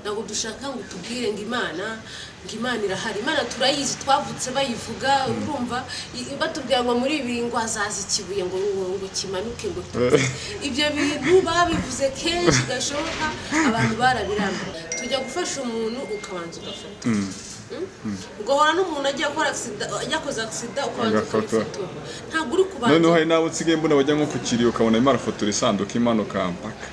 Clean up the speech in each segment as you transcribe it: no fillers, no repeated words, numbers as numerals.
Ntabwo dushaka ngo tubwire ngo Imana irahari. Imana turayizi, twavutse bayivuga, urumva batubwira ngo muri ibi ngo hazaza ikibuye ngo kimanuke ngo ibyo bintu babivuze kenshi gashoboka, abantu barabirambiwe. Tujya gufasha umuntu ukabanza ugafata, ugahora n'umuntu agiye gukora accident, yakoze accident ukabanza ukabifotora, ntabwo uri kubanza. Noneho hari n'abo nsigaye mbona bajya nko ku kiriyo ukabona arimo arafotora isanduku imanuka mpaka,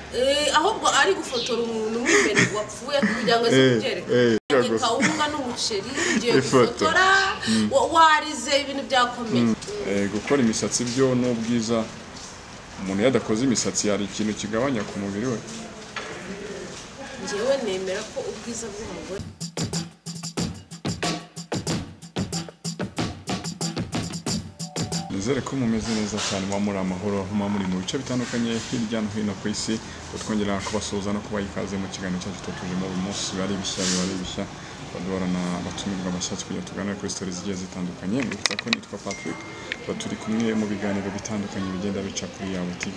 ahubwo ari gufotora umuntu mo imbere wapfuye kugira ngo aze kubyereka. Kawunga n'umuceri ugiye gufotora warize ibintu byakomeye. Gukora imisatsi byo n'ubwiza, umuntu yadakoze imisatsi hari ikintu kigabanya ku mubiri we. Njyewe nemera ko ubwiza bw'umugore Nizere ko mumeze neza cyane, muba muri amahoro, muba muri mu bice bitandukanye hirya no hino ku isi. Twongera kubasuhuza no kubaha ikaze mu kiganiro cyacu tutujemo uyu munsi. Biba ari bishya, baduhorana abatumirwa bashyashya kugira tuganire kuri stories zigiye zitandukanye. Mbibutsa ko nitwa Patrick, tuba turi kumwe mu biganiro bitandukanye bigenda bica kuri Yawe TV.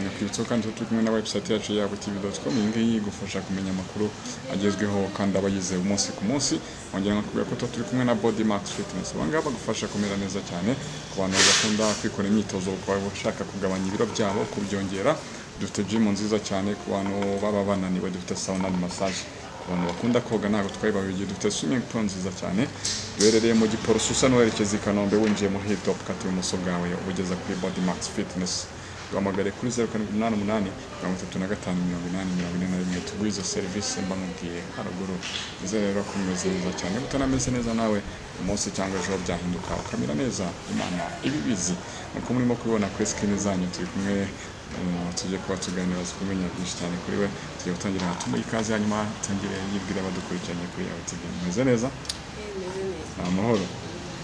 Nkakwibutsa kandi ko turi kumwe na website yacu yawetv.com. Iyi ngiyi igufasha kumenya amakuru agezweho kandi aba yizewe umunsi ku munsi. Wongera nkakubwira ko tuba turi kumwe na Body Max Fitness. Aba ngaba bagufasha kumera neza cyane ku bantu bakunda kwikora imyitozo, bakaba bashaka kugabanya ibiro byabo, kubyongera. Dufite gym nziza cyane ku bantu baba bananiwe, dufite sauna and massage ku bantu bakunda koga, ntabwo twayibabigiye. Dufite swimming pool nziza cyane, duherereye mu Giporoso usa n'uwerekeza i Kanombe, winjiye muri Hilltop kata ibumoso bwawe ubugeza kuri Body Max Fitness. Duhamagare kuri 0788 35 80 41 tuguhe izo serivisi mba nkubwiye haruguru. Nizere rero ko mumeze neza cyane, mutanameze neza nawe umunsi cyangwa ejo byahinduka ukamera neza, Imana ibibizi. Nkuko murimo kubibona kuri screen zanyu, turi kumwe tujye kuba tuganira kumenya byinshi cyane kuri we. Tugiye gutangira tumuha ikaze, hanyuma tangire yibwira abadukurikiranye kuri Yawe TV. Mumeze neza? Meze neza. Amahoro.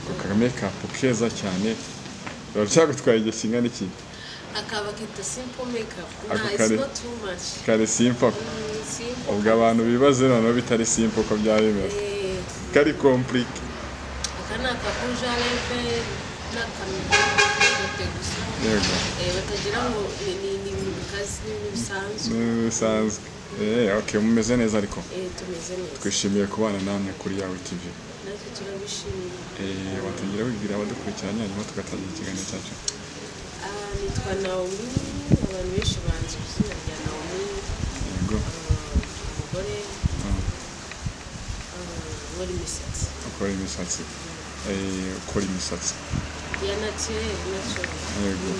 Ku makeup keza cyane, biba byagutwaye igihe kingana iki? Akaba kita simple makeup. It's not too much. Kare simple. Ubwo abantu bibaze noneho bitari simple ko byaba bimeze. Kari compliqué. Aka ni akabuja leve n'akamote gusa. Yego. Batagira ngo ni ibintu bikaze, ni ibintu bisanzwe. Ni bisanzwe. Okay, mumeze neza ariko. Tumeze neza. Twishimiye kubana namwe kuri Yawe TV. Natwe turabishimiye. Watangira wibwira abadukurikiranye hanyuma tugatangira ikiganiro cyacu. Nitwa Naomi, abantu benshi banzi ku izina rya Naomi. Yego. Umugore ukora imisatsi. Ukora imisatsi. Ukora imisatsi ya naturel, natural. Yego.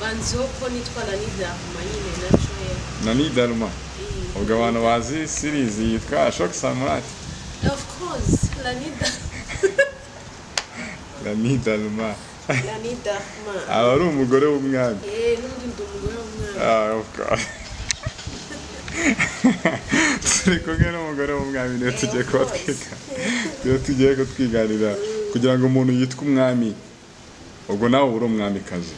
Banziho ko nitwa Nani Darma nyine, natural. Nani Darma. Ubwo abantu bazi series yitwa Shock Samurai. Of course, Nani Darma. Nani Darma. Nani Darma. Aba ari umugore w'umwami. N'undi ndi umugore w'umwami. Of course. Turi kumwe n'umugore w'umwami, niyo tugiye kuba twiga. Niyo tugiye kutwiganira kugira ngo umuntu yitwe umwami. Ubwo nawe uri umwamikazi.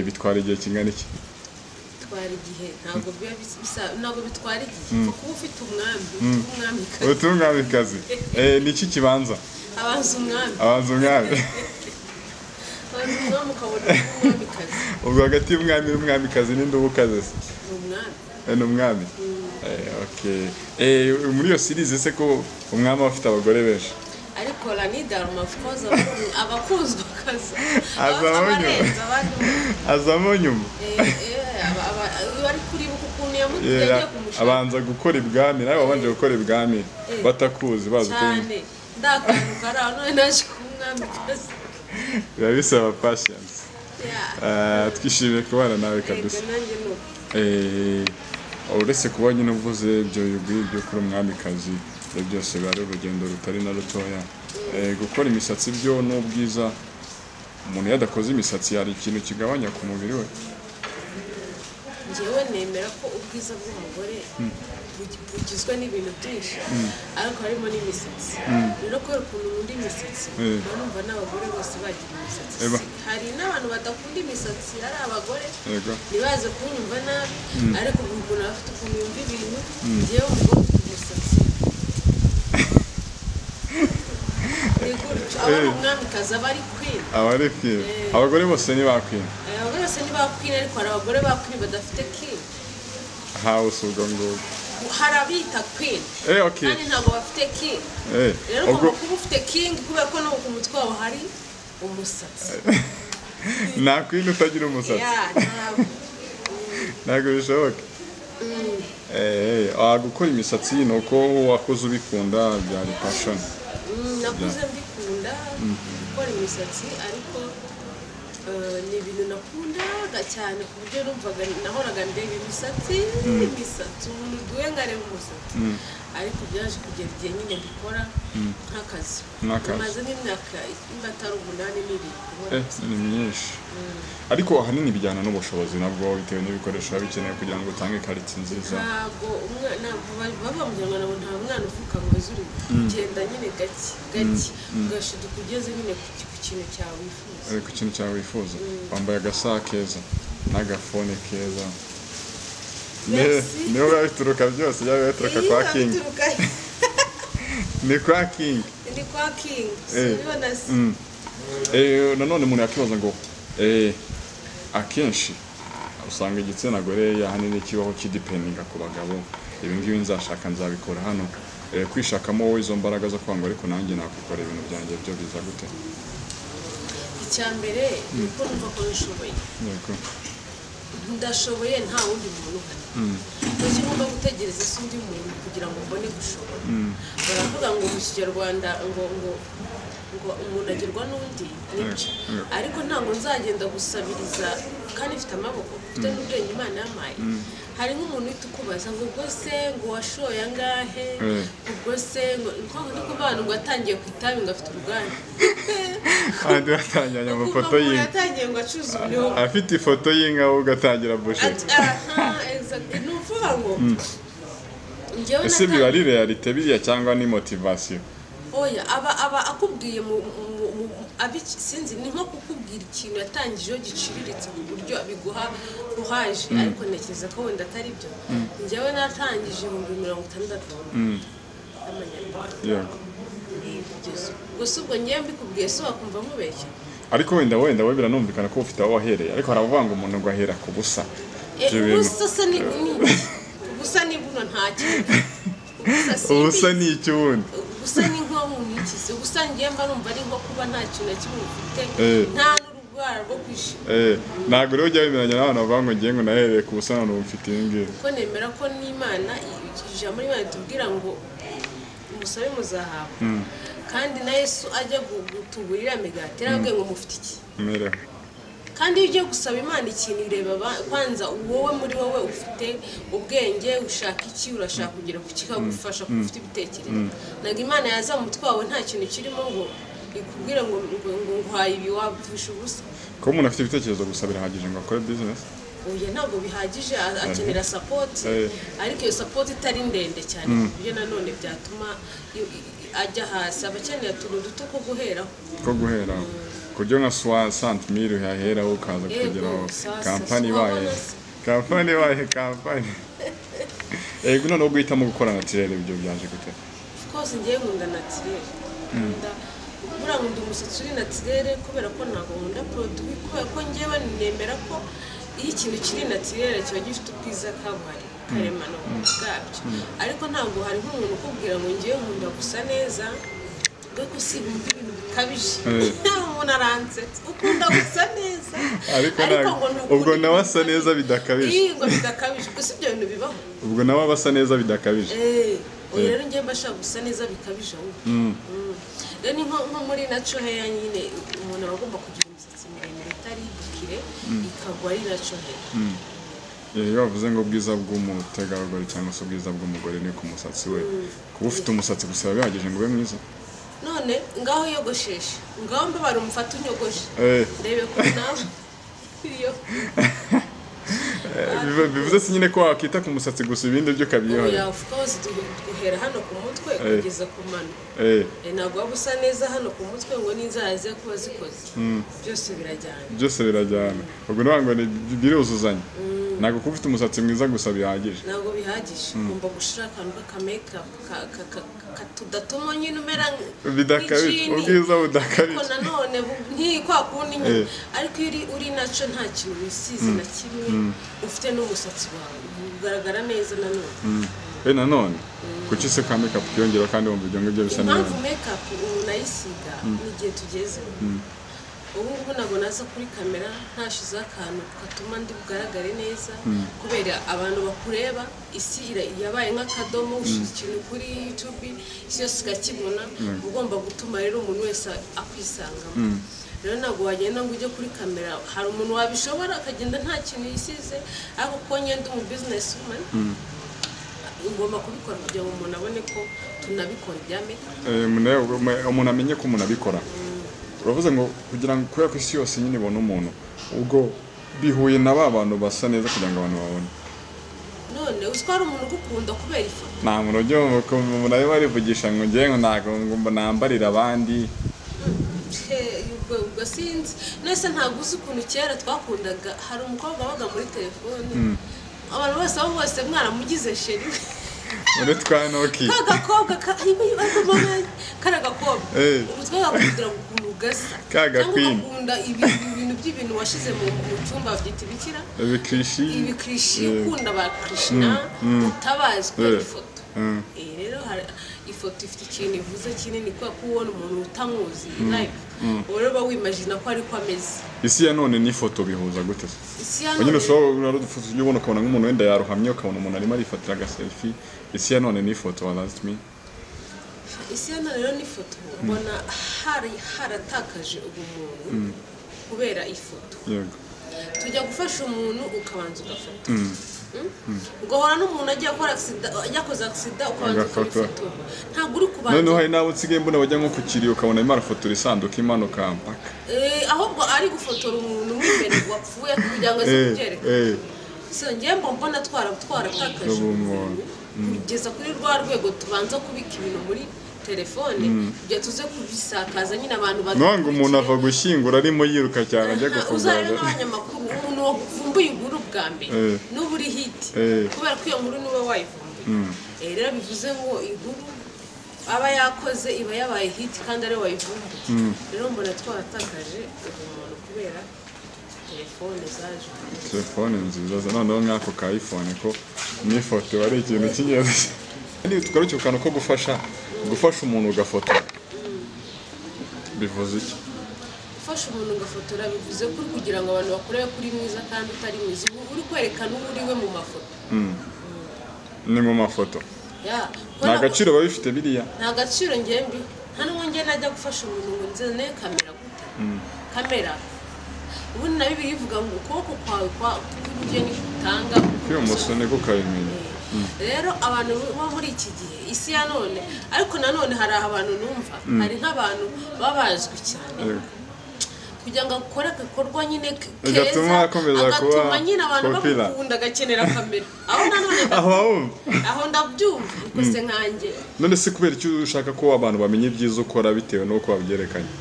Bitwara igihe kingana iki? Bitwara igihe, ntabwo biba bisa, ntabwo bitwara igihe. Kuba ufite umwami, umwamikazi. Ufite umwamikazi. Ni iki kibanza? Abanza umwami. Abanza umwami. Umwami ukabona umwamikazi. Ubwo hagati y'umwami n'umwamikazi ninde uba ukaze se? Ni umwami. Ni umwami. Okay. Muri iyo series se ko umwami aba afite abagore benshi? Ariko Nani Darma of course abakunzwe akazi. Azamo nyuma. Bari kuribuka ukuntu yamutegeye kumushaka. Abanza gukora ibwami, nawe wabanje gukora ibwami batakuzi bazi ko cyane. Ndakanguka ari aho none naje kuba umwamikazi. Biba bisaba patience. Twishimiye kubana nawe kabisa. Uretse kuba nyine uvuze ibyo bigwi byo kuri umwamikazi, ibyo byose biba ari urugendo rutari na rutoya. Gukora imisatsi byo n'ubwiza, umuntu yadakoze imisatsi hari ikintu kigabanya ku mubiri we. Njyewe nemera ko ubwiza bw'umugore bugizwe n'ibintu byinshi, ariko harimo n'imisatsi. Rero kubera ukuntu nkunda imisatsi, numva n'abagore bose bagira imisatsi. Hari n'abantu badakunda imisatsi ari abagore, ntibaze kunyumva nabi, ariko umuntu aba afite ukuntu yumva ibintu. Njyewe umugore ufite umusatsi aba ari umwamikazi, aba ari queen. Aba ari queen. Abagore bose ni ba queen. Abagore bose ni ba queen, ariko hari abagore ba queen badafite king. House ubwo ngubwo. Hari abita queen. Okay. Kandi ntabwo bafite king. Rero ugomba kuba ufite king kubera ko no ku mutwe wawe hari umusatsi. Nta queen utagira umusatsi. Ntabwo bishoboka. Gukora imisatsi ni uko wakoze ubikunda, byari passion. Nakuze mbikunda gukora imisatsi, ariko ni ibintu nakundaga cyane ku buryo numvaga nahoraga ndeba imisatsi, umuntu duhe nkareba umusatsi. Ariko byaje kugera igihe nyine mbikora nk'akazi. Maze nk'imyaka niba atari 8 n'ibiri. Ni myinshi. Ariko ahanini bijyana n'ubushobozi nabwo, bitewe n'ibikoresho biba bikenewe kugira ngo utange kariti nziza. Ntabwo umwana baba bamubwira ngo nta mwana uvuka ngo wuzure, ugenda nyine gake gake ugashiduka ugeze nyine ku kintu cyawe wifuza. Ku kintu cyawe wifuza. Wambaye agasaha keza n'agafone keza. Niho biba bituruka byose, byaba bituruka kwa King. Ni kwa King. Ni kwa King. Nanone umuntu yakibaza ngo akenshi usanga igitsina gore ahanini kibaho kidependinga ku bagabo, ibi ngibi nzashaka nzabikora hano. Kwishakamo wowe izo mbaraga zo kwanga, ariko nanjye nakukora ibintu byanjye byo biza gute? Icya mbere ni uko numva ko nshoboye. Ndashoboye, nta wundi muntu uhari. Kuki ngomba gutegereza se undi muntu kugira ngo mbone gushobora? Baravuga ngo mu Kinyarwanda ngo ngo ngo umuntu agerwa n'undi, nibyo. Ariko ntabwo nzagenda gusabiriza kandi mfite amaboko, mfite n'ubwenge Imana yampaye. Hari nk'umuntu uhita ukubaza ngo ubwo se ngo washoye angahe, ubwo se ngo nko ngo atangiye ku itabi ngo afite uruganda. Abandi batangiranye amafoto y'inka. Yatangiye ngo acuze ubunyobwa. Afite ifoto y'inka we ugatangira busheti. Ni ukuvuga ngo njyewe Ese biba ari realite biriya cyangwa ni motivation? Oya, aba akubwiye sinzi, ni nko kukubwira ikintu yatangijeho giciriritse ku buryo biguha courage, ariko ntekereza ko wenda atari byo. Njyewe natangije 60,000 y'amanyarwanda. Gusa ubwo ngewe mbikubwiye so wakumva nkubeshya. Ariko wenda we biranumvikana ko ufite aho wahereye, ariko hari abavuga ngo umuntu ngo ahera ku busa. Ubusa se ni ubusa, ni buno nta kintu. Ubusa ni iki ubundi? Ubusa ni nko mu iki? Ubusa ngiye mba numva ari nko kuba nta kintu na kimwe ufite, nta n'urwara rwo kwishima. Ntabwo rero ujya wemeranya n'abantu bavuga ngo ngiye ngo nahereye ku busa none ubu mfite ibi ngibi. Kuko nemera ko n'Imana, ijambo ry'Imana ritubwira ngo musabe muzahabwa. Kandi na Yesu ajya gutuburira imigati yarababwiye ngo mufite iki? Kandi iyo ugiye gusaba Imana ikintu ireba kwanza wowe muri wowe ufite ubwenge, ushaka iki, urashaka kugera ku kikagufasha kuko ufite ibitekerezo. Ntabwo Imana yaza mu mutwe wawe nta kintu kirimo ngo ikubwire ngo nguhaye ibi wapfusha ubusa. Kuba umuntu afite ibitekerezo gusa birahagije ngo akore business? Oya, ntabwo bihagije, akenera support, ariko iyo support itari ndende cyane ku buryo nanone byatuma ajya hasi. Aba akeneye utuntu duto ko guheraho. Ko guheraho. Kuryo nka 60,000 uhaheraho ukaza kugeraho kampani ibaye. Kampani ibaye kampani. Ego noneho guhitamo gukora naturel ibyo byaje gute? Of course ngiye nkunda naturel. Buriya nkunda umusatsi uri naturel kubera ko ntabwo nkunda produit, kubera ko ngewe nemera ko iyo ikintu kiri naturel kiba gifite ubwiza kabuhari karemano bwabyo. Ariko ntabwo hari nk'umuntu ukubwira ngo ngiye nkunda gusa neza, ariko si ibintu bikabije. Umuntu aransetsa, ukunda gusa neza ariko ubwo nawe asa neza bidakabije. Ngo bidakabije, gusa ibyo bintu bibaho. Ubwo nawe aba asa neza bidakabije. Oya rero ngiye mbashaka gusa neza bikabije ahubwo. Rero ni nko muri natural hair nyine umuntu aba agomba kugira imisatsi miremire itari bukire ikagwa ari natural hair. Iyo bavuze ngo ubwiza bw'umutegarugori cyangwa se ubwiza bw'umugore ni ku musatsi we. Kuba ufite umusatsi gusa bihagije ngo ube mwiza? None ngaho yogosheshe, ngaho mbabara umufate unyogoshe. Ndebe ko nawe iyo bivuze si nyine ko wakita ku musatsi gusa ibindi byo ukabyihorera. Oya, of course duhera hano ku mutwe kugeza ku mano. Ntabwo waba usa neza hano ku mutwe ngo n'inzara zize kuba zikoze. Byose birajyana. Byose birajyana. Ubwo ni ngo biruzuzanya. Ntabwo kuba ufite umusatsi mwiza gusa bihagije. Ntabwo bihagije. Ugomba gushira akantu k'aka makeup tudatuma nyine umera bidakabije, ubwiza budakabije. Ko nanone nti kwa kundi nyine. Ariko iyo uri naco nta kintu wisize na kimwe, ufite n'umusatsi wawe ugaragara neza nanone. Nanone kuki se ka makeup kiyongera kandi wumva ibyo ngibyo bisa neza? Impamvu makeup umuntu ayisiga n'igihe tugeze ubu ngubu, ntabwo naza kuri kamera ntashizeho akantu gatuma ndi bugaragare neza, kubera abantu bakureba. Isi yabaye nk'akadomo, ushize ikintu kuri YouTube isi yose ikakibona. Ugomba gutuma rero umuntu wese akwisangamo. Rero ntabwo wagenda ngo ujye kuri kamera. Hari umuntu wabishobora akagenda nta kintu yisize, ariko kuko ngenda umu business woman, ngomba kubikora kugira ngo umuntu abone ko tunabikora ibya makeup. Umuntu amenye ko umuntu abikora. Uravuze ngo kugira ngo, kubera ko isi yose nyine ibona umuntu, ubwo bihuye na ba bantu basa neza kugira ngo abantu babone. None uzi ko hari umuntu ugukunda kubera ifoto? Nta muntu ujya wumva umuntu arimo arivugisha ngo ngewe ngo ntabwo ngo nambarira abandi. Ubwo sinzi nese, ntabwo uzi ukuntu kera twakundaga, hari umukobwa wabaga muri telefone, abantu bose abo bose mwaramugize chéri. Muri twa Nokia. Ka gakobwa kari agakobwa, ubu twagakundira ukuntu gasa, Ka cyangwa gakwini. ugakunda ibintu by'ibintu washize mu cyumba, babyita ibikira? Ibikrishi. Ibikrishi. Ukunda ba Krishna utabazi kubera ifoto. Rero ifoto ifite ikintu ivuze kinini, kubera ko ubona umuntu utamuzi live, ubu rero uba wimagina ko ariko ameze. Isi ya none n'ifoto bihuza gute se? Isi ya Nyine none ushobora udufoto ujya ubona, ukabona nk'umuntu wenda yarohamye, ukabona umuntu arimo arifatira agaselfie. Isi ya none n'ifoto, what does it mean? Isi ya none rero n'ifoto, mbona hari haratakaje ubumuntu kubera ifoto. Tujya gufasha umuntu ukabanza ugafata. Ugahora n'umuntu agiye gukora accident, yakoze accident, ukabanza Agafotora. ukabifotora. Ntabwo uri kubanza. Noneho hari n'abo nsigaye mbona bajya nko ku kiriyo, ukabona arimo arafotora isanduku imanuka mpaka. Ahubwo ari gufotora umuntu mo imbere wapfuye kugira ngo aze kubyereka. So njyewe mbona twaratakaje Ubumuntu. ubumuntu kugeza kuri rwa rwego tubanza kubika ibintu muri telefone kugira tuze kubisakaza nyine abantu Nubwo ngo umuntu ava gushyingura arimo yiruka cyane ajya Uzarebe gufotora. nk'abanyamakuru, umuntu wavumbuye inkuru bwa mbere n'ubu uri hit, kubera ko iyo nkuru niwe wayivumbuye. Rero bivuze ngo inkuru aba yakoze iba yabaye hit kandi ariwe wayivumbuye. Rero mbona twaratakaje ubumuntu kubera telefone zaje. Telefone nziza noneho nk'ako ka iPhone ko n'ifoto ari ikintu cy'ingenzi. Niba tugaruke ku kantu ko gufasha umuntu ugafotora, bivuze iki? Gufasha umuntu ugafotora bivuze ko uri kugira ngo abantu bakurebe ko uri mwiza kandi utari mwiza. Uba uri kwerekana uwo uri we mu mafoto. Ni mu mafoto. Ya, ko Nta gaciro biba bifite biriya? Nta gaciro njyewe mbi. Nta n'ubwo njye najya gufasha umuntu ngo nzane kamera. Gute kamera? Ubundi na Bibiliya ivuga ngo ukuboko kwawe kw'iburyo nigutanga, Kw'ibumoso niko ukabimenya. Rero abantu bo muri iki gihe, isi ya none, ariko nanone hari abantu numva, hari nk'abantu baba bazwi cyane, kugira ngo akore agakorwa nyine Bigatuma keza, akomeza kuba agatuma nyine abantu popular. bamukunda, agakenera kamera. Aho nanone Aho wumva. Aho ndabyumva, ariko se nkanjye? None se kubera icyo ushaka ko abantu bamenya ibyiza ukora bitewe n'uko wabyerekanye?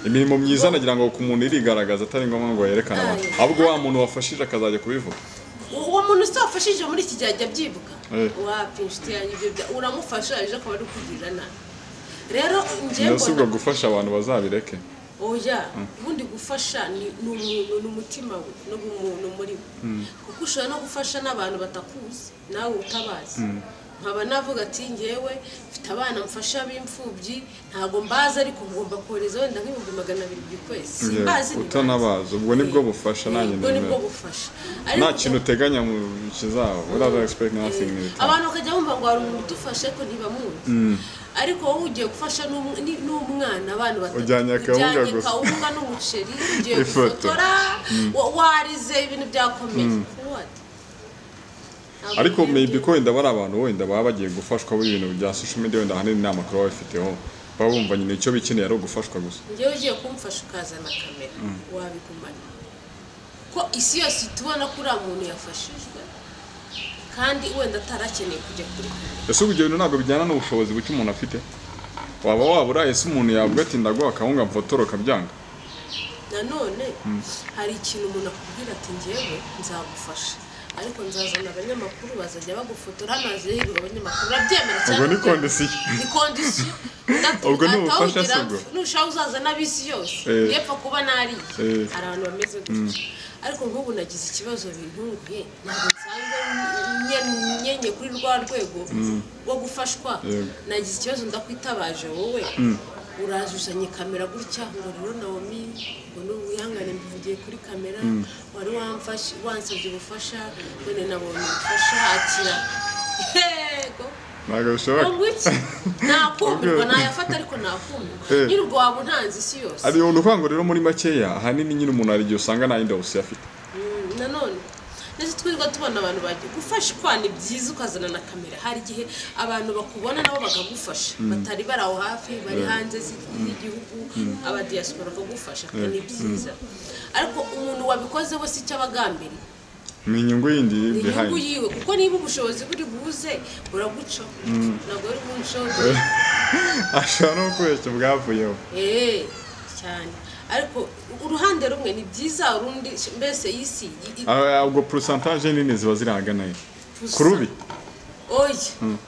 Imirimo myiza nagira ngo ku muntu irigaragaza, atari ngombwa ngo yerekane abantu. Aye. Ahubwo wa muntu wafashije akazajya kubivuga. Uwo muntu se wafashije muri iki gihe ajya abyibuka? Eh. Wapi, inshuti yanjye, ibyo uramufasha, ejo akaba ari kugirira nabi. Rero njye Mbese ubwo mbona gufasha abantu bazabireke? Oya, ubundi gufasha ni umuntu, ni umutima we n'ubumuntu muri we, kuko ushobora no gufasha n'abantu batakuzi nawe utabazi. Nkaba navuga ati ngewe mfite abana mfasha b'imfubyi, ntabwo mbazi, ariko ngomba kohereza wenda nk'200,000 buri kwezi. Simbazi, ntibazi. Utanabazi, ubwo nibwo bufasha nanjye Ubwo nibwo nemera. bufasha. Nta Ariko kintu uteganya mu kizaba, without expect nothing in return. Abantu bakajya bumva ngo hari umuntu udufashe ariko ntibamuzi, ariko wowe ugiye gufasha n'umwana, abantu batatu. Ujyanye akawunga Ujyanye gusa. kawunga n'umuceri, ugiye Ifoto. gufotora, warize, ibintu byakomeye. What? Ntabwo Ariko ngiye maybe ko wenda bari abantu wenda baba bagiye gufashwa ibintu bya social media, wenda ahanini nta makuru baba babifiteho, baba bumva nyine icyo bikeneye ari ugufashwa gusa. Njyewe ugiye kumfasha ukazana kamera, wabigumana, ko isi yose itubona ko uriya muntu yafashijwe kandi wenda atarakeneye kujya kuri kamera. Ese ubwo ibyo bintu ntabwo bijyana n'ubushobozi buke umuntu afite? Waba wabura, ese umuntu yavuga ati ndaguha akawunga mfotora, ukabyanga? Nanone hari ikintu umuntu akubwira ati njyewe nzagufasha, ariko nzazana abanyamakuru bazajya bagufotora, hano hazirirwa abanyamakuru, urabyemera? Ubwo Cyangwa ni condition. Ni condition. Ubwo ni ubufasha se ubwo? Nushaka uzaza n'ab'isi yose, yepfa kuba nariye. Hari abantu bameze gutyo, ariko nk'ubu nagize ikibazo bintunguye, ntabwo nsanzwe nyenye kuri rwa rwego rwo gufashwa, nagize ikibazo ndakwitabaje wowe uraje uzanye kamera gutya ngo rero Naomi ngo n'uwihangane mbivugiye kuri kamera, wari wamfashe wansabye ubufasha none nabonye ubufasha akira. Yego ntabwo bishoboka, nakumirwa nayafata ariko nakumirwa nyine ubwo waba untanze isi yose. Ari ukuvuga ngo rero muri makeya ahanini nyine umuntu hari igihe usanga nta yindi option afite. Nanone ndetse twirirwa tubona abantu bagiye gufashwa, ni byiza ukazana na kamera. Hari igihe abantu bakubona nabo bakagufasha batari bari aho hafi, bari hanze y'igihugu, aba diaspora bakagufasha, ni byiza. Ariko umuntu wabikoze we si icyo aba agambiriye, ni inyungu yindi behind, inyungu yiwe, kuko niba ubushobozi buri buze buraguca, ntabwo ari bunco ashobora no kubeshya bwavuyeho cyane. Ariko uruhande rumwe ni byiza, urundi mbese isi ubwo pourcentage nini ziba zirahagana he kurubi? Oya,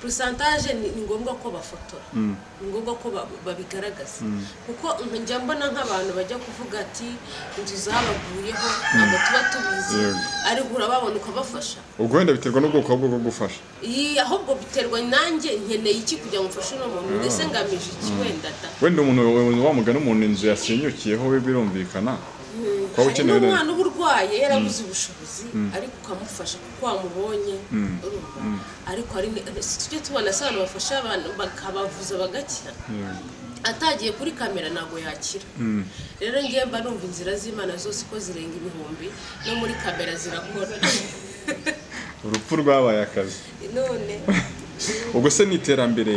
pourcentage ni ngombwa ko bafotora, ni ngombwa ko babigaragaza, kuko njya mbona nk'abantu bajya kuvuga ati inzu zabaguyeho ntabwo tuba tubizi, ariko urababona ukabafasha. Ubwo wenda biterwa n'ubwoko bwo gufasha. Ahubwo biterwa nanjye nkeneye iki kugira ngo mfashe uno muntu, ndetse ngamije iki wenda da. Wenda umuntu wamugana umuntu inzu yasenyukiyeho we birumvikana. Hari n'umwana uba urwaye yarabuze ubushobozi ariko ukamufasha kuko wamubonye, urumva. Ariko hari tujye tubona se abantu bafasha abantu bakabavuza bagakira, atagiye kuri kamera ntabwo yakira. Rero ngiye mba numva inzira z'Imana zose ko zirenga ibihumbi, no muri kamera zirakora. Urupfu rwabaye akazi none. Ubwo se ni iterambere?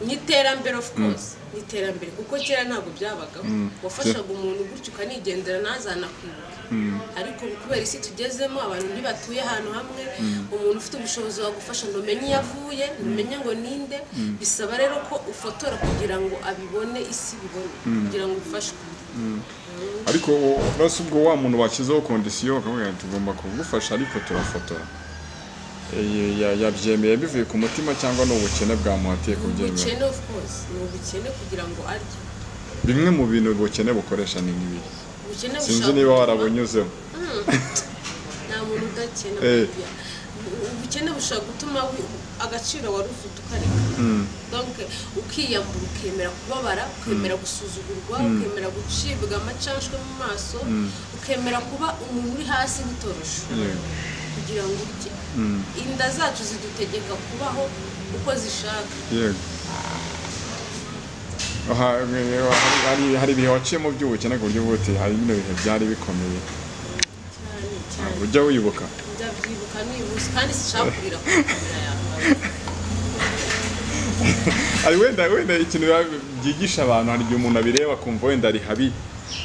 Ni iterambere of course, ni iterambere kuko kera ntabwo byabagaho. Wafashaga umuntu gutyo ukanigendera ntazanakwibuke, ariko kubera isi tugezemo abantu ntibatuye ahantu hamwe, umuntu ufite ubushobozi wagufasha ntumenye iyo avuye, ntumenye ngo ninde. Bisaba rero ko ufotora kugira ngo abibone, isi ibibone, kugira ngo ufashwe. Ariko uretse ubwo wa muntu washyizeho kondisiyo bakavuga ati tugomba kugufasha ariko turafotora, yabyemeye bivuye ku mutima cyangwa ni ubukene bwamuhatiye kubyemera? Ubukene of course, ni ubukene kugira ngo arye. Bimwe mu bintu ubukene bukoresha ni nk'ibi, sinzi niba warabunyuzeho. Nta muntu udakena. Ubukene bushobora gutuma agaciro wari ufite ukareka, donc ukiyambura, ukemera kubabara, ukemera gusuzugurwa, ukemera gucibwa amacanshwe mu maso, ukemera kuba umuntu uri hasi nk'itorosho kugira ngo urye. Inda zacu zidutegeka kubaho uko zishaka. Yego. Hari ibihe waciyemo by'ubukene ku buryo bute? Hari bino bihe byari bikomeye cyane, ujya wibuka? Ndabyibuka n'uyu kandi sinshaka kurira kuri kamera yawe. Ari wenda ikintu byigisha abantu, hari igihe umuntu abireba akumva wenda ari habi,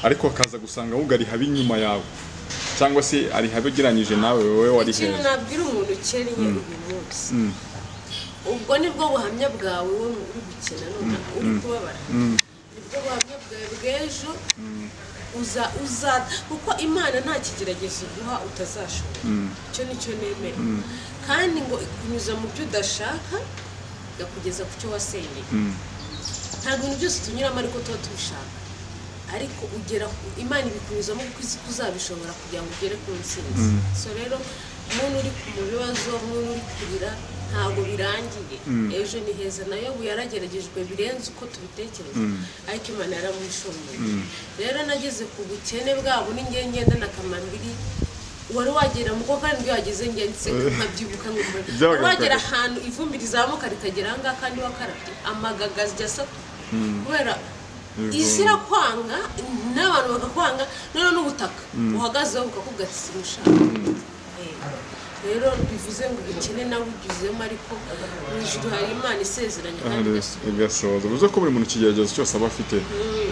ariko akaza gusanga ahubwo ari habi inyuma yawe, cyangwa se ari habi ugereranyije nawe wowe wari heza. Ikintu nabwira umuntu ukennye uyu munsi, ubwo nibwo buhamya bwawe wowe uri gukena none uri kubabara, nibwo buhamya bwawe bw'ejo uza, kuko Imana nta kigeragezo iguha utazashobora. Icyo nicyo nemera, kandi ngo ikunyuza mu byo udashaka igakugeza ku cyo wasenyeye. Ntabwo ibintu byose tunyuramo ariko tuba tubishaka, ariko ugera Imana ibikunyuzamo kuko izi ko uzabishobora kugira ngo ugere ku ntsinzi. So rero umuntu uri mu bibazo, umuntu uri kurira, ntabwo birangiye, ejo ni heza. Nayo ubu yarageragejwe birenze uko tubitekereza, ariko Imana yaramushomeye. Rero nageze ku bukene bwabo n'ingiye ngenda na kamambiri, wari wagera mu kuko kandi wageze ngenze nkabyibuka ngo wagera ahantu ivumbi rizamuka rikagera aha ngaha kandi wakarabye amagagazi ajya asatu, kubera isi irakwanga n'abantu bakakwanga, none n'ubutaka uhagazeho bukakubwira ati simushaka. Rero bivuze ngo ubukene nawe ugizemo, ariko mu ijuru hari Imana isezeranye kandi igasohoza. Bivuze ko buri muntu ikigeragezo cyose aba afite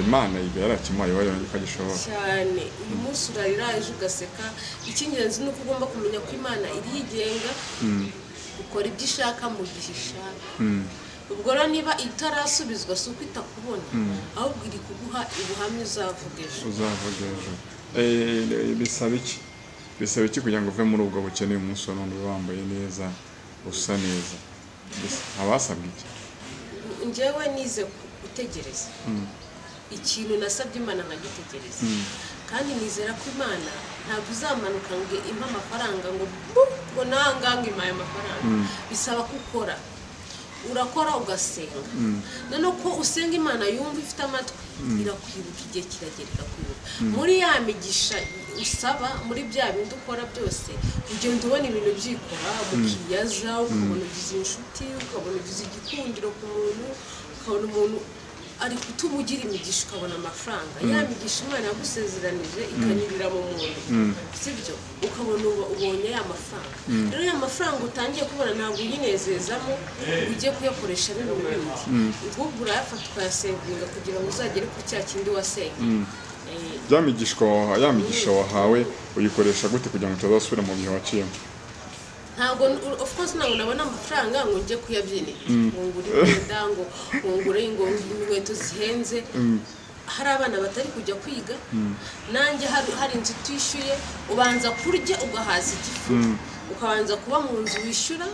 Imana iba yarakimuhaye iba ikagishobora cyane. Uyu munsi urarira ejo ugaseka. Icy'ingenzi ni uko ugomba kumenya ko Imana irigenga, ukora ibyo ishaka mu gihe ishaka. Ubwo rero niba itarasubizwa si uko itakubona, ahubwo iri kuguha ubuhamya uzavuga ejo. Uzavuga ejo. Bisaba iki? Bisaba iki kugira ngo uve muri ubwo bukene uyu munsi wa none ube wambaye neza, usa neza? Abasabwa iki? Njyewe nize gutegereza. Ikintu nasabye Imana nkagitegereza, kandi nizera ko Imana Ntabwo uzamanuka ngo impe amafaranga ngo bu ngo nanga impaye amafaranga. Bisaba ko ukora, urakora ugasenga. Noneho ko usenga Imana yumva ifite amatwi, irakwibuka, igihe kiragera ikakwibuka. Muri ya migisha usaba, muri bya bindi ukora byose, ugenda ubona ibintu byikora, umukiriya aza, ukabona ugize inshuti, ukabona ugize igikundiro ku muntu, ukabona umuntu ari gutuma ugira imigisha, ukabona amafaranga. Ya migisha Imana yagusezeranije ikanyurira mu muntu, sibyo? Ukabona ubonye ya mafaranga. Rero ya mafaranga utangiye kubona ntabwo uyinezezamo ugiye kuyakoresha ibintu bindi, ahubwo urayafata ukayasevinga kugira ngo uzagere ku cya kindi wasenye. Ya migisha wahawe uyikoresha gute kugira ngo utazasubira mu bihe waciyemo? Ntabwo, of course, ntabwo nabona amafaranga ngo njye kuyabyinira, ngo ngure imyenda, ngo ngure ngo inkweto zihenze. Hari abana batari kujya kwiga, nanjye hari inzu utishyuye. Ubanza kurya ugahaza igifu, ukabanza kuba mu nzu wishyura,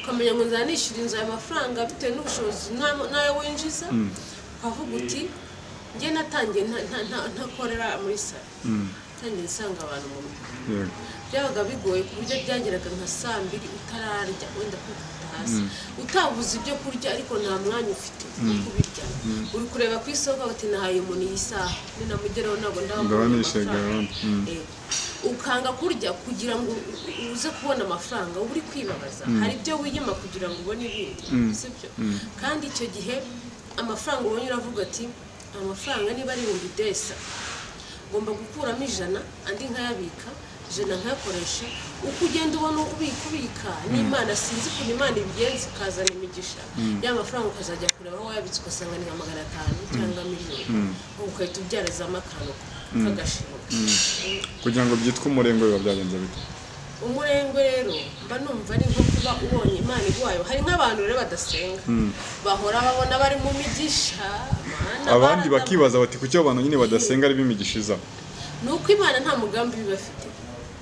ukamenya ngo nzanishyura inzu aya mafaranga bitewe n'ubushobozi n'ayo winjiza. Ukavuga uti njye natangiye ntakorera muri salo, natangiye nsanga abantu mu rugo. Byabaga bigoye ku buryo byageraga nka saa 2 utararya, wenda kwikubita hasi utabuze ibyo kurya, ariko nta mwanya ufite wo kubirya. Uri kureba ku isoko bati nahaye umuntu iyi saha, ninamugeraho ntabwo Ndaba ndabona nishe amafaranga. Gahunda. Ukanga kurya kugira ngo uze kubona amafaranga, uba uri kwibabaza. Hari ibyo wiyima kugira ngo ubone ibindi, sibyo? Kandi icyo gihe amafaranga ubonye uravuga ati amafaranga niba ari 200,000, ngomba gukuramo 100, andi nkayabika, 100 nkayakoresha. Uko ugenda ubona ubika ubika, n'Imana sinzi ukuntu Imana ibigenza, ikazana imigisha. Ya mafaranga ukazajya kureba aho wayabitse, ugasanga ni nka 500 cyangwa miliyoni, ugahita ubyarizamo akantu k'agashinga. Kugira ngo byitwe umurengwe biba byagenze bite? Umurengwe rero mba numva ari nko kuba ubonye Imana iguhaye. Hari nk'abantu rero badasenga bahora babona bari mu migisha. Mana, Abandi bakibaza bati kuki abo bantu nyine badasenga ari b'imigisha iza? Ni uko Imana nta mugambi bibafite.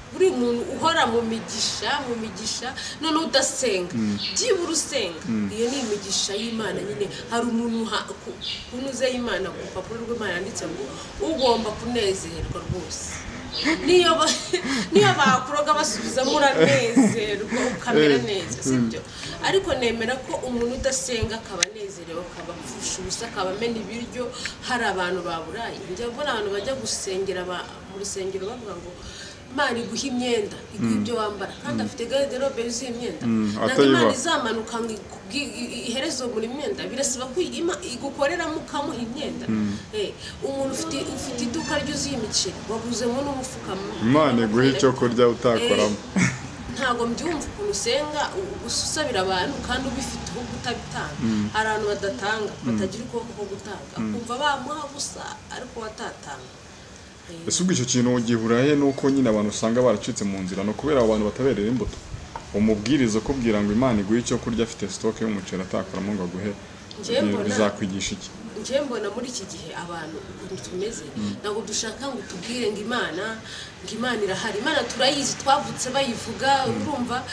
Buri muntu uhora mu migisha, mu migisha, noneho udasenga, byibura usenga, iyo ni imigisha y'Imana nyine. Hari umuntu ku ntuze y'Imana, ku rupapuro rw'Imana yanditse ngo ugomba kunezerwa rwose. Niyo bakuroga basubizamo, uranezerwa ukamera neza, sibyo? Ariko nemera ko umuntu udasenga akaba anezerewe, akaba apfusha ubusa, akaba amena ibiryo. Hari abantu baburaye. Njya mbona abantu bajya gusengera mu rusengero bavuga ngo Imana iguha imyenda, iguha ibyo wambara, kandi afite garde-robe yuzuye imyenda. Ntabwo Atayibaha. Imana izamanuka ngo ihereze uwo muntu imyenda. Birasaba ko igukoreramo ukamuha imyenda. Umuntu ufite iduka ryuzuye imiceri, waguzemo n'umufuka Imana iguha icyo kurya utakoramo. Ntabwo mbyumva ukuntu usenga gusa usabira abantu kandi ubifite, ahubwo utabitanga. Hari abantu badatanga, batagira ukuboko ko gutanga, akumva bamuha gusa ariko watatanga. Ese ubwo icyo kintu gihura he nuko nyine abantu usanga baracitse mu nzira? Ni ukubera abo bantu bataberera imbuto? Umubwiriza ukubwira ngo Imana iguhe icyo kurya afite stock y'umuceri atakoramo ngo aguhe, Njyewe bizakwigisha iki? Njyewe mbona muri iki gihe abantu ukuntu tumeze, ntabwo dushaka ngo tubwire ngo Imana, ngo Imana irahari. Imana turayizi, twavutse bayivuga. Urumva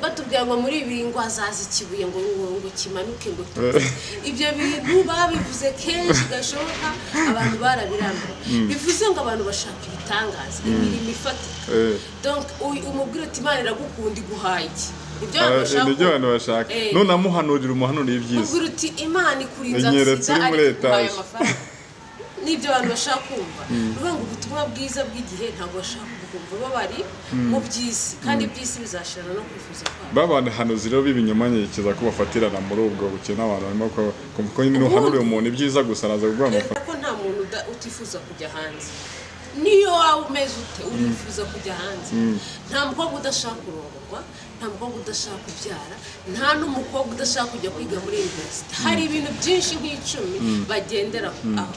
batubwira ngo muri 2000 ngo hazaza ikibuye ngo kimanuke ngo ibyo bintu babivuze kenshi gashoboka, abantu barabirambiwe. Bivuze ngo abantu bashaka ibitangaza, imirimo ifatika. Donc umubwira uti Imana iragukunda, iguhaye iki? Ibyo abantu bashaka. Nibyo abantu bashaka. None amuhanurira, umuhanurira ibyiza. Ubwira uti Imana ikurinze Inyeretse agisida uri muri ariko iguhaye etaje. amafaranga. Nibyo abantu bashaka kumva. Ni ukuvuga ngo ubutumwa bwiza bw'igihe ntabwo bashaka kubwumva, bo bari mu by'isi, kandi iby'isi bizashirana no kwifuza kwabo. Babahanuzi rero b'ibinyoma nyerekeza ko bafatirana muri ubwo bukene. Abantu barimo kumva ko nyine uhanuriye umuntu ibyiza gusa araza kuguha amafaranga. Ko nta muntu utifuza kujya hanze. Niyo waba umeze ute, urifuza kujya hanze. Nta mukobwa udashaka kurongorwa, nta mukobwa udashaka kubyara, nta n'umukobwa udashaka kujya kwiga muri university. Hari ibintu byinshi nk'icumi bagendera aho.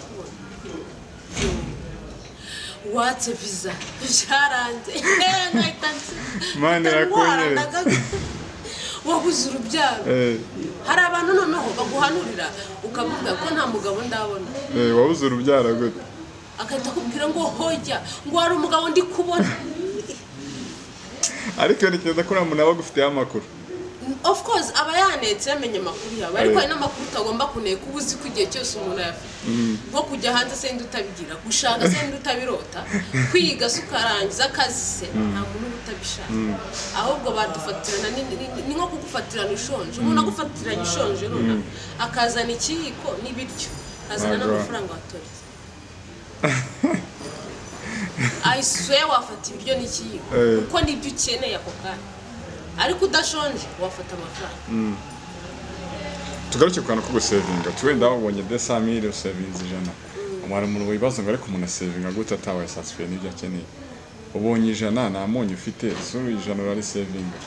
Watse visa byaranze, nkahita Imana irakunyeretse. Wabuze urubyaro. Hari abantu noneho baguhanurira ukavuga ko nta mugabo ndabona. Wabuze urubyaro gute? Agahita akubwira ngo hojya, ngo hari umugabo ndi kubona. Ariko ntekereza ko uriya muntu aba agufiteho amakuru. Of course aba yanetse, yamenye amakuru yawe, ariko hari n'amakuru utagomba kuneka, uba uzi ko igihe cyose umuntu ayafite. Nko kujya hanze se utabigira, gushaka se utabirota, kwiga se ukarangiza, akazi se, nta muntu uba utabishaka. Ahubwo badufatirana, ni nko kugufatirana ushonje. Umuntu agufatiranye ushonje runaka, akazana ikiyiko n'ibiryo, akazana n'amafaranga watoreye, I swear wafata ibiryo n'ikiyiko, kuko nibyo ukeneye ako kanya. Ariko udashonje wafata amafaranga. Tugaruke ku kantu ko gusevinga. Wenda wabonye 200 000, usevinze 100. Hari umuntu wibaza ngo ariko umuntu asevinga gute atabaye satisfait n'ibyo akeneye? Ubonye 100, nta munyu ufite, sura 100 urarisevinga.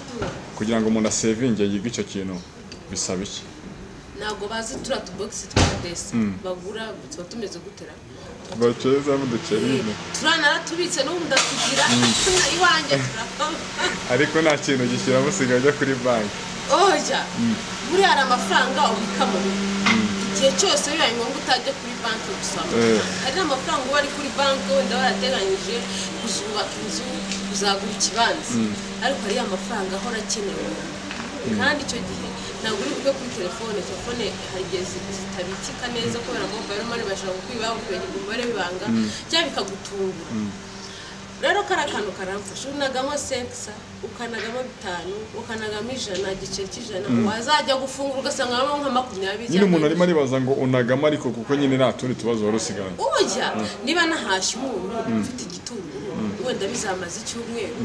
Kugira ngo umuntu asevinge, yige icyo kintu, bisaba iki? Ntabwo bazi turiya tubogisi twa desi bagura, tuba tumeze gutera. Bacezamo uduceri. Turiya naratubitse, n'ubu ndatugira iwanjye turakaba. Ariko nta kintu gishyiramo, usigaye ujya kuri banki. Oya, buriya hari amafaranga ubika mu rugo igihe cyose bibaye ngombwa utajya kuri banki gusaba. Hari n'amafaranga uba ari kuri banki, wenda warateganyije kuzubaka inzu, kuzagura ikibanza, ariko hariyo amafaranga ahora akenewe, kandi icyo gihe ntabwo uri bube kuri telefone. Telefone hari igihe zitabikika neza kubera mobile money, bashobora kukwiba, ukibagirwa umubare w'ibanga cyangwa bikagutungura. Rero kariya kantu karamfasha. Unagamo 500, ukanagamo 5, ukanagamo 100, igiceri cy'100, wazajya gufungura ugasangamo nka 20. Nyine umuntu arimo aribaza ngo unagamo ariko kuko nyine nta tundi tubazo wari usigaranye. Ujya niba nahashye umunyu, mfite igitunguru, wenda bizamaze icyumweru,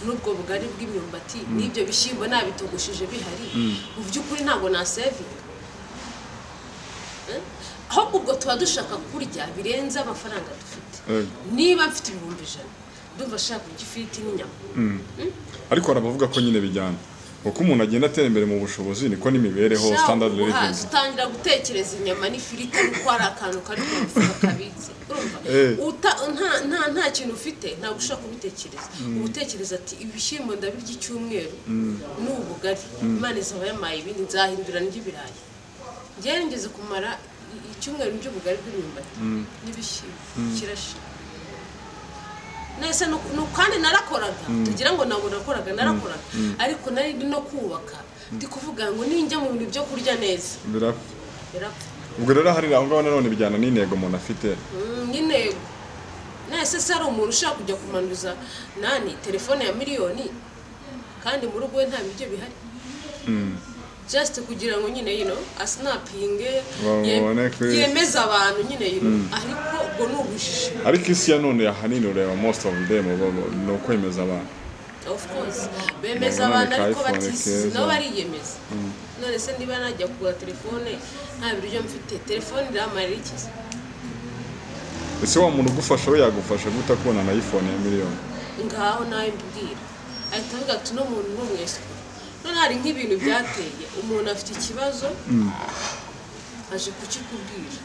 n'ubwo bugari bw'imyumbati n'ibyo bishyimbo nabitogosheje bihari, mu by'ukuri ntabwo nasevinga. Ahubwo ubwo tuba dushaka kurya birenze amafaranga dufite. Niba mfite 100,000, ndumva ashaka kurya ifiriti n'inyama. Ariko hari abavuga ko nyine bijyana, uko umuntu agenda atera imbere mu bushobozi niko n'imibereho, standard living. Utangira gutekereza inyama n'ifiriti ariko hari akantu kari ku mufuka kabitse, urumva? Nta kintu ufite, ntabwo ushobora kubitekereza. Uba utekereza ati ibishyimbo ndabirya icyumweru n'ubugari, Imana izaba yamaye ibindi, nzahindura ndya ibirayi. Njyewe ngeze kumara icyumweru by'ubugari bw'imyumbati n'ibishyimbo kirashira nese. Kandi narakoraga, tugira ngo ntabwo nakoraga, narakoraga, ariko nari ndi no kubaka, ndi kuvuga ngo ninjya mu bintu byo kurya neza birapfa. Birapfa. Ubwo rero hari aho ngaho nanone bijyana n'intego umuntu afite. N'intego. Nese se hari umuntu ushaka kujya kumanuza nani telefone ya miliyoni kandi mu rugo we nta biryo bihari, just kugira ngo nyine asnapinge, Bamubone yemeze abantu nyine, ariko ubwo ni ubujiji. Ariko isi ya none ahanini ureba most of them ni ukwemeza abantu. Of course bemeza Babona abantu, ni ariko ka iPhone batisize keza. Nabo bariyemeza. None se niba najya kugura telefone nta biryo mfite, telefone iramarira iki se? Ese wa muntu ugufasha we yagufasha gute akubona na iPhone ya miliyoni? Ngaho nawe mbwira. Ahita avuga ati uno muntu ni umwesikoro. None hari nk'ibintu byateye, umuntu afite ikibazo aje kukikubwira,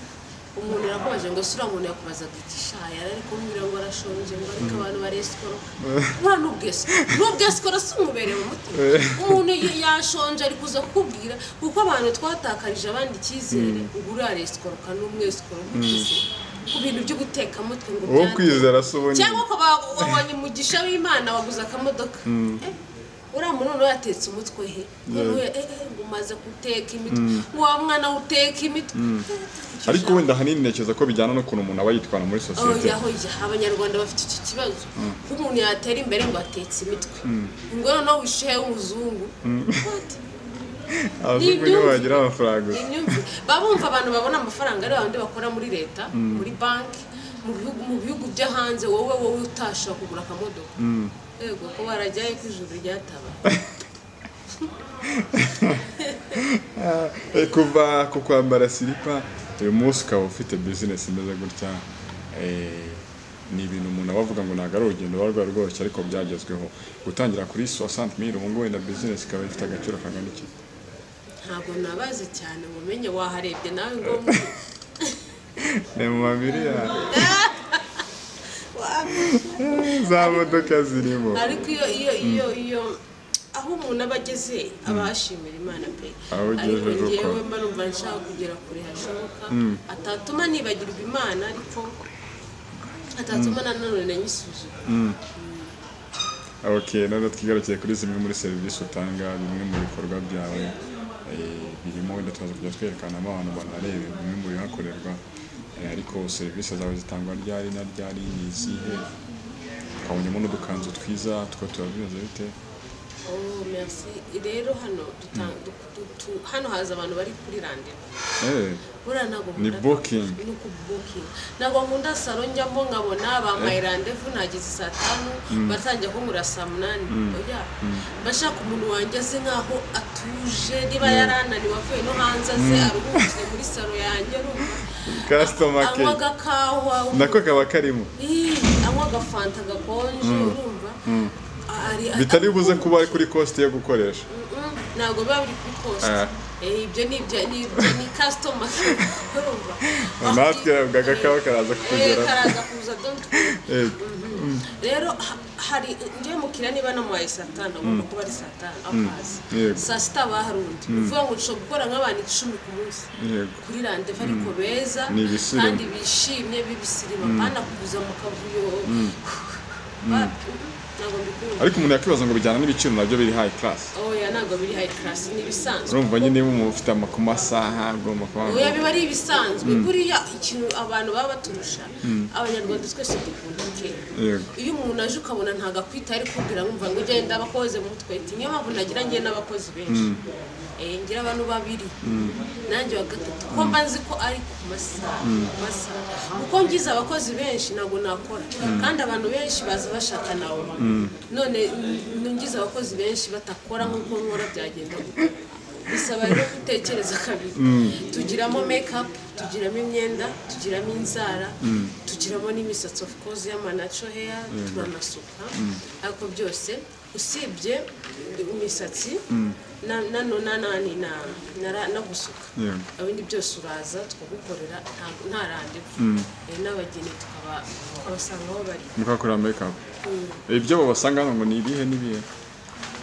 umuntu arakubaje ngo ese uriya muntu yakubazaga iki? Sha, yari ari kumbwira ngo arashonje, ngo ariko abantu baresikoro. Buriya n'ubwesikoro si umubereye mu mutima. Umuntu yashonje ari kuza kukubwira, kuko abantu twatakarije abandi icyizere. Ubu uriya resikoroka n'umwesikoro guteze ku bintu byo gutekamutwe ngo Uwo byateye. kwizera si uwo nyine. Cyangwa ukaba wabonye umugisha w'Imana, waguze akamodoka. Uriya muntu noneho yatetse umutwe he? Noneho ngo umaze guteka imitwe, wa mwana uteka imitwe. Ariko wenda ahanini ntekereza ko bijyana n'ukuntu umuntu aba yitwara muri sosiyete. Oya oya, abanyarwanda bafite icyo kibazo ko umuntu yatera imbere ngo atetse imitwe, ngo noneho wishehe w'umuzungu. What? Abazungu nibo bagira amafaranga gusa. Imyumvire baba bumva abantu babona amafaranga ari babandi bakora muri leta, muri banki, mu bihugu byo hanze. Wowe utashobora kugura akamodoka, yego ko barajyayo ko ijuru ryataba. Kuva ku kwambara silipa, uyu munsi ukaba ufite business imeze gutya, ni ibintu umuntu aba avuga ngo ntabwo ari urugendo ruba rwari rworoshye, ariko byagezweho. Gutangira kuri 60 000, ubu ngubu wenda business ikaba ifite agaciro kangana iki? Ntabwo nabazi cyane ngo umenye, waharebye nawe ngo Ni mu mamiliyari, za modoka zirimo. Ariko iyo aho umuntu aba ageze aba ahashimira Imana pe. Aho Ariko ugejeje njyewe ukora. mba numva nshaka kugera kure hashoboka, atatuma nibagirwa Imana, ariko atatuma nanone nyisuzuma. Okay, none twigarukiye kuri zimwe muri serivisi utanga, bimwe mu bikorwa byawe birimo, wenda turaza kujya twerekana abantu banarebe bimwe mu bihakorerwa, ariko serivisi zawe zitangwa ryari na ryari, ni izihe? Twabonyemo n'udukanzu twiza two tuba bimeze bite? Oh, merci. Rero hano hano haza abantu bari kuri rendez-vous. Buriya ntabwo Ni booking. Ni ku booking. Ntabwo nkunda salon njyamo nkabona bampaye rendez-vous nageze saa 5 batangiye kunkura saa 8. Oya, bashaka umuntu wanjye aze nkaho atuje, niba yarananiwe avuye no hanze aze aruhukire muri salon yanjye, urumva? Customer Anywa care. agakawa. Nako kaba karimo. Ih, anywa agafanta gakonje, urumva? Bitari buze kuba ari kuri cost yo gukoresha. Ntabwo biba biri kuri cost. Ibyo ni ibyo ni ibyo ni customer, urumva? Natwe agakawa karaza kutugeraho. Karaza kuza, don't worry. Rero hari njyewe mukiriya niba namuhaye saa 5 agomba kuba ari saa 5 akaza. Saa 6 haba hari undi, uvuga ngo nshobora gukora nk'abantu 10 ku munsi kuri rendez-vous, ariko beza Ni ibisirimu. kandi bishimye b'ibisirimu, apana kuza mu kavuyo. Wapi, ntabwo mbikunda. Ariko umuntu yakwibaza ngo bijyana n'ibiciro nabyo biri high class? Oya, ntabwo biri high class, ni ibisanzwe. Urumva nyine niba umuntu ufite ku masaha agomba kuba Oya, biba ari ibisanzwe. Buriya ikintu abantu baba baturusha, Abanyarwanda twese dukunda care. Iyo umuntu aje ukabona ntabwo akwita, ari kubwira nkumva ngo ugenda abakoze mu mutwe ati niyo mpamvu nagira ngiye n'abakozi benshi. Ngira abantu babiri nanjye wa gatatu, ko mba nzi ko ari ku masaha, ku masaha, kuko ngize abakozi benshi ntabwo nakora, kandi abantu benshi baza bashaka nawe. None ngize abakozi benshi batakora nk'uko nkora byagenda gute? Bisaba rero gutekereza kabiri. Tugiramo make-up, tugiramo imyenda, tugiramo inzara, tugiramo n'imisatsi, of course, y'ama natural hair, turanasuka. Ariko byose usibye imisatsi na na na na na na na na gusuka, ibindi byose uraza tukagukorera nta rendez-vous. N'abageni tukabasanga aho bari. Mukakora make up, ibyo babasanga hano ngo ni ibihe n'ibihe?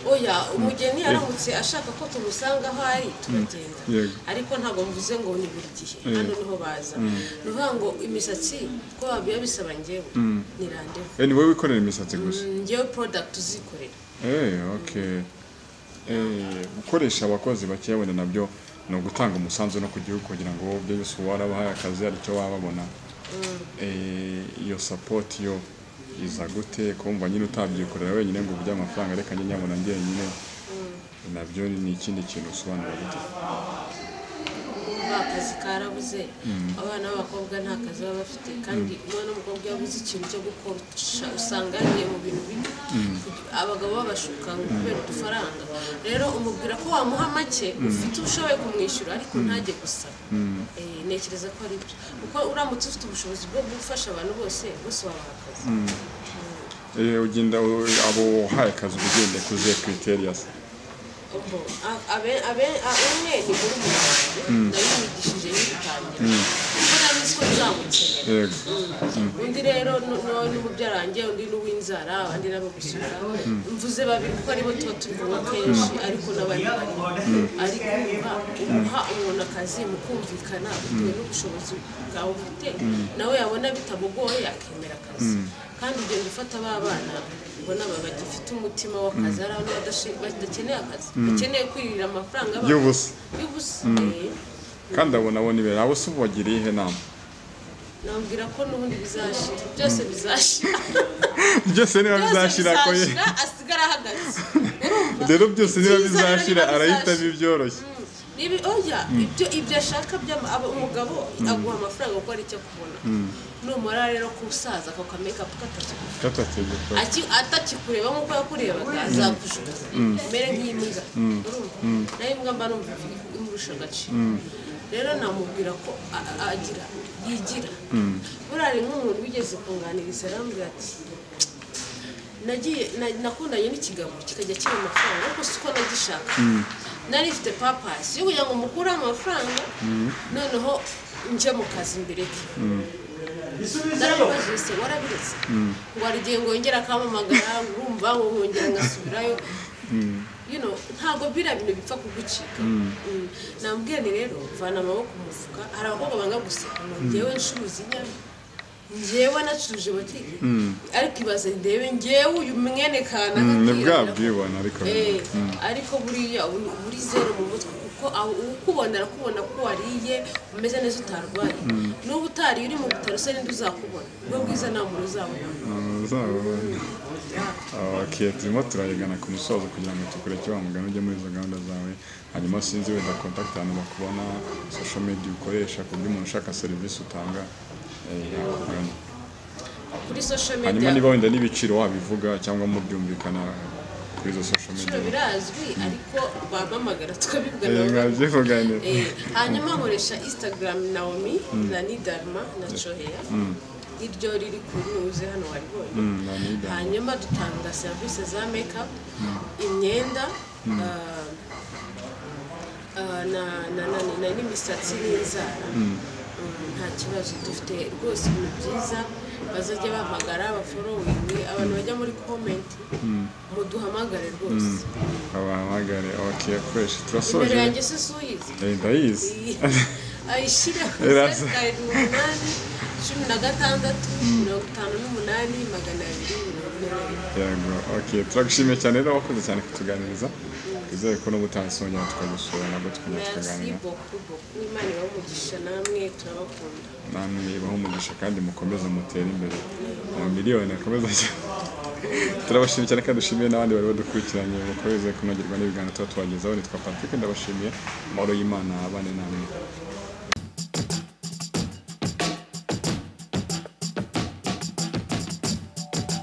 Oya, umugeni aramutse ashaka ko tumusanga aho ari turagenda. Ariko ntabwo mvuze ngo ni buri gihe hano niho baza. Ni ukuvuga ngo imisatsi ko biba bisaba njyewe ni rendez-vous. Ni wowe wikorera imisatsi gusa? Njyewe product uzikorera. Okay. Gukoresha abakozi bakeya wenda nabyo ni ugutanga umusanzu no ku gihugu, kugira ngo ibyo byose warabahaye akazi hari icyo baba babona. Iyo support yo iza gute? Kumva nyine utabyikorera wenyine ngo uburyo amafaranga reka njye nyabona njyenyine, nabyo ni ikindi kintu usobanura gute? Urumva akazi karabuze, abana b'abakobwa nta kazi baba bafite, kandi umwana w'umukobwa iyo abuze ikintu cyo gukora usanga yagiye mu bintu bibi. Abagabo babashuka ngo kubera udufaranga. Rero umubwira ko wamuha make ufite ushoboye kumwishyura, ariko ntajye gusaba. Ntekereza ko ari byo, kuko uramutse ufite ubushobozi bwo gufasha abantu bose bose wabaha akazi. Ugenda abo uhaye akazi uba ugendeye ku zihe criterias? Ubwo, umwe ni murumuna wanjye, nabimwigishije ngitangira kuko nari nzi ko nzamukenera. Undi rero ni mubyara wanjye, undi ni uw'inzara, abandi nabo gusuka. Mvuze babiri kuko aribo tuba turi kumwe kenshi, ariko n'abandi barimo. Ariko urumva uha umuntu akazi mukumvikana bitewe n'ubushobozi bwawe ufite, nawe yabona bitamugoye akemera akazi. Kandi ugenda ufata ba bana ubona bagifite umutima w'akazi. Hari abantu badakeneye akazi, bakeneye kwirira amafaranga y'ubusa. Y'ubusa. Kandi abo nabo ni beza. Abo si ubagiriye iyihe nama? Nabwira ko n'ubundi bizashira, byose bizashira. Byose niba Byose bizashira ko ye bizashira, asigara ahagaze, urumva? Rero byose niba Ibyiza rero bizashira niba arahita bizashira. Bibyoroshye. Niba oya, ibyo ashaka umugabo aguha amafaranga kuko ari icyo akubona. Numara rero kusaza ako ka make-up katakigufata, katategeka, atakikureba nk'uko yakurebaga, azakujugunya umere nk'imbwa, urumva? Nayo imbwa mba numva imurusha agaciro. Rero namubwira ko agira yigira. Buriya hari nk'umuntu wigeze kunganiriza arambwira ati nagiye nakundanye n'ikigabo kikajya kiba amafaranga, ariko siko nagishaka, nari mfite purpose yo kugira ngo mukure amafaranga noneho njye mu kazi mbireke. Naramubajije se warabiretse? Ngo hari igihe ngongera akampamagara, urumva, ngo nkongera ngasubirayo. Ntabwo biriya bintu bipfa kugucika. Namubwiye ni rero vana amaboko mu mufuka. Hari abakobwa banga guseka ngo njyewe ncuruza inyama. Njyewe nacuruje botike, ariko ibaze ndebe njyewe uyu mwene kanaka Ni bwa akiyongera. bwibone ariko. Ariko buriya uri zero mu mutwe, kuko ukubona arakubona ko wariye, umeze neza, utarwaye. N'uba utariye uri mu bitaro se, ninde uzakubona? Ubwo bwiza nta muntu uzabona. Uzabona. Okay, turimo turayigana ku musozo kugira ngo tukureke wa mugani ujye muri izo gahunda zawe. Hanyuma sinzi wenda contact, ahantu bakubona, social media ukoresha, ku buryo umuntu ushaka serivisi utanga yakugana. Kuri social Hanyuma media. niba wenda n'ibiciro wabivuga cyangwa mubyumvikana kuri izo social Ibiciro media. birazwi, ariko bampamagara tukabivuga. Mwabyivuganira. Hanyuma nkoresha Instagram, Naomi Nani Dharma na Chohea, iryo riri ku ntuze hano waribonye. Nani Dharma. Hanyuma dutanga serivisi za makeup, imyenda, na n'imisatsi n'inzara. Nta kibazo, dufite rwose ibintu byiza. Bazajya bahamagara, bafollowinge abantu bajya muri comment, muduhamagare rwose. Babahamagare. Okay, fresh, Imbere turasoje. yanjye se suyizi? Ndayizi. Ayishyiraho. Irasa. 0781 16 58 241. Yego, okay, turagushimiye cyane rero, wakoze cyane kutuganiriza. Twizere ko n'ubutaha twongera tukagusura nabwo tukongera Merci tukaganira. beaucoup beaucoup, Imana ibahe umugisha, namwe turabakunda. Namwe ibahe umugisha kandi mukomeze mutere imbere mu miliyoni akomeze ajya. Turabashimiye cyane kandi dushimiye n'abandi bari badukurikiranye. Mukomeze kunogerwa n'ibiganiro tuba tubagezaho. Nitwa Patrick, ndabashimiye. Amahoro y'Imana abane namwe.